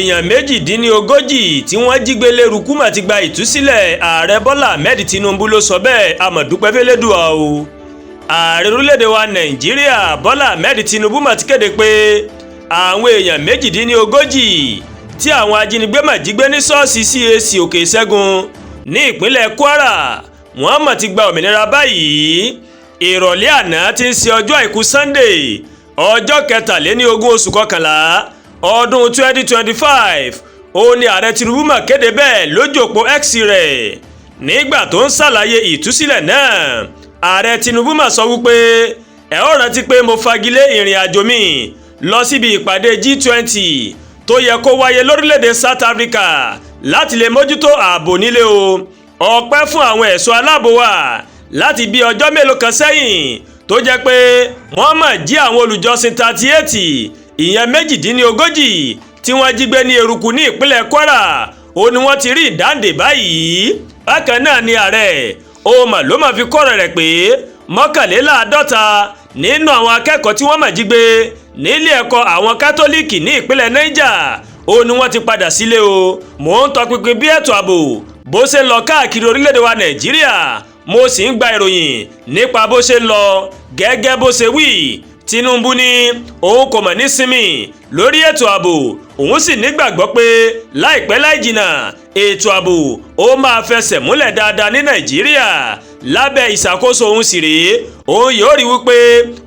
Èèyàn 38 tí wọ́n jí gbé lÉrùkú mà ti gba ìtúsílẹ̀. Ààrẹ Bọ́lá Ahmed Tinubu ló sọ bẹ́ẹ̀. A mà dúpẹ́ fẹ́lẹ́dùà o. Ààrẹ orílẹ̀-èdè wa Nàìjíríà Bọ́lá Ahmed Tinubu mà ti kéde pé àwọn èèyàn 38 tí àwọn ajínigbé mà jí gbé ní ṣọ́ọ̀ṣì CAC Òkè Ìṣẹ́gun ní ìpínlẹ̀ Kwara, wọ́n mà ti gba òmìnira báyìí. Ìrọ̀lẹ́ àná tí ń ṣe ọjọ́ Àìkú Sunday, ọjọ́ 23 oṣù kọkànlá ọdún 2025, ó ní ààrẹ Tinubu mà kéde bẹ́ẹ̀ lójú òpó X rẹ̀. Nígbà tó ń ṣàlàyé ìtúsílẹ̀ náà, ààrẹ Tinubu mà sọ wípé, "Ẹ ó rántí pé mo fagilé ìrìn àjò mi lọ síbi ìpàdé G20 tó yẹ kó wáyé lórílẹ̀‐èdè South Africa láti lè mójútó ààbò nílé o. Ọpẹ́ fún àwọn ẹ̀ṣọ́ aláàbò wa láti bí ọjọ́ mélòó kan sẹ́yìn tó jẹ́ pé wọ́n mà jí àwọn olùjọ́sìn 38, ìyẹn 38 tí wọ́n jí gbé ní Eruku ní ìpínlẹ̀ Kwara, ó ní wọ́n ti rí ìdáǹdè báyìí." Bákan náà ni ààrẹ ó mà ló mà fi kọ́rọ̀ rẹ̀ pé 51 nínú àwọn akẹ́kọ̀ọ́ tí wọ́n mà jí gbé nílé ẹ̀kọ́ àwọn Kátólíìkì ní ìpínlẹ̀ Niger, ó ní wọ́n ti padà sílé o. "Mò ń tọpinpin bí ètò ààbò bó ṣe ń lọ káàkiri orílẹ̀-èdè wa Nàìjíríà, mo sì ń gba ìròyìn nípa bó ṣe ń lọ." Gẹ́gẹ́ bó ṣe wí, Tinubu ní òun kò mọ̀ ní sinmi lórí ètò ààbò, òun sì nígbàgbọ́ pé láìpẹ́ láì jìnnà, ètò ààbò ó máa fẹsẹ̀ múlẹ̀ dáadáa ní Nàìjíríà. Lábẹ́ ìṣàkóso òun sì rèé, òun yóò rí wípé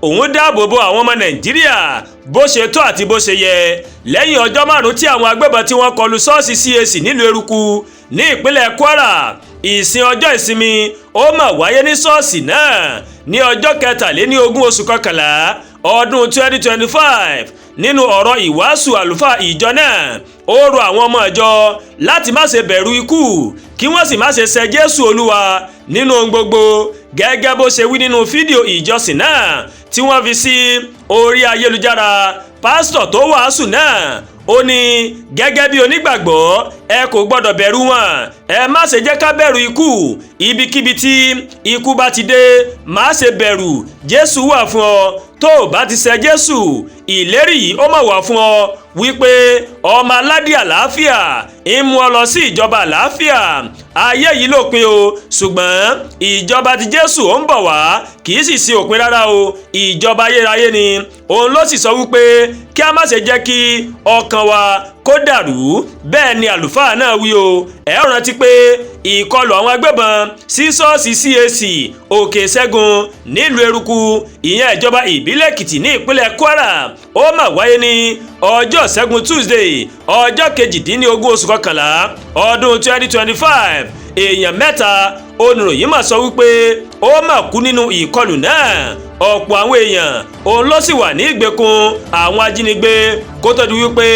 òun dáàbò bo àwọn ọmọ Nàìjíríà bó ṣe tó àti bó ṣe yẹ. Lẹ́yìn ọjọ́ 5 tí àwọn agbébọn tí wọ́n kọlu ṣọ́ọ̀ṣì CAC nílùú Eruku ní ìpínlẹ̀ Kwara, ìsìn ọjọ́ ìsinmi ó mà wáyé ní ṣọ́ọ̀ṣì náà ní ọjọ́ 23 oṣù kọkànlá ọdún 2025. Nínú ọ̀rọ̀ ìwàásù àlùfáà ìjọ náà, ó rọ àwọn ọmọ ìjọ láti má ṣe bẹ̀rù ikú, kí wọ́n sì má ṣe ṣẹ̀ Jésù Olúwa nínú ohun gbogbo. Gẹ́gẹ́ bó ṣe wí nínú fídíò ìjọsìn náà tí wọ́n fi sí orí ayélujára, pásítọ̀ tó wàásù náà ó ní, "Gẹ́gẹ́ bí onígbàgbọ́, ẹ kò gbọ́dọ̀ bẹ̀rù wọn. Ẹ má ṣe jẹ́ ká bẹ̀rù ikú. Ibikíbi tí ikú bá ti dé, má ṣe bẹ̀rù, Jésù wà fún ọ. Tó o bá ti ṣẹ̀ Jésù, ìlérí yìí ó mà wà fún ọ wípé ọmọ aládé àlàáfíà ń mú ọ lọ sí ìjọba àlàáfíà. Ayé yìí lópin o, ṣùgbọ́n ìjọba ti Jésù ó ń bọ̀ wá, kì í sì ṣe òpin rárá o, ìjọba ayérayé ni." Òun ló sì sọ wípé kí a má ṣe jẹ́ kí ọkàn wa kó dàrú. Bẹ́ẹ̀ ni àlùfáà náà wí o. Ẹ ó rántí pé ìkọlù àwọn agbébọn sí ṣọ́ọ̀ṣì CAC Òkè Ṣẹ́gun nílùú Eruku, ìyẹn ìjọba ìbílẹ̀ Èkìtì ní ìpínlẹ̀ Kwara, ó mà wáyé ní ọjọ́ Ṣẹ́gun Tuesday, ọjọ́ 18 oṣù kọkànlá ọdún 2025. Èèyàn mẹ́ta oníròyìn mà sọ wípé ó mà kú nínú ìkọlù náà. Ọ̀pọ̀ àwọn èèyàn òun ló sì wà ní ìgbèkùn àwọn ajínigbé kó tó di wípé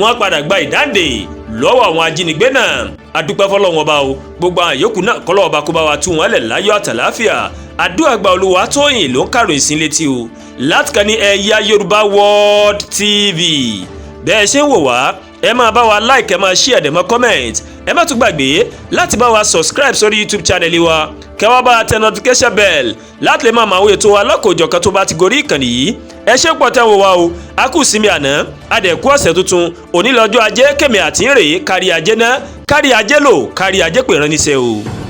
wọ́n padà gba ìdáǹdè lọ́wọ́ àwọn ajínigbé náà. Adúpẹ́ fọlọ́wọn ọba o. Gbogbo àwọn yòókù náà, kọ́lọ́ ọba kó bá wa tú wọn lẹ̀ láyọ̀ àtàláfíà. Àdúrà gba. Olúwa Tóyìn ló ń kàròyìn sí létí o láti kàn ní Ẹ̀yà Yorùbá World TV. Bẹ́ẹ̀ ṣe ń wò wá, ẹ máa bá wa like, ẹ máa share, dẹ̀ mọ́ comment. Ẹ má tún gbàgbé láti bá wa subscribe sórí YouTube channel wa, kẹ́ wá bá tẹ notification bell láti lè máa mọ àwọn ètò wa lọ́kọ̀ọ́jọ̀kan tó bá ti gorí ìkànnì yìí. Ẹ ṣé pọ̀ tẹ́ ń wò wá o. A kú sinmi àná, a dẹ̀ kú ọ̀sẹ̀ tuntun. Òní lọ́jọ́ Ajé, kèmí àti ń rèé. Kárí ajé náà, kárí ajé lò, kárí ajé pè rán níṣẹ́ o.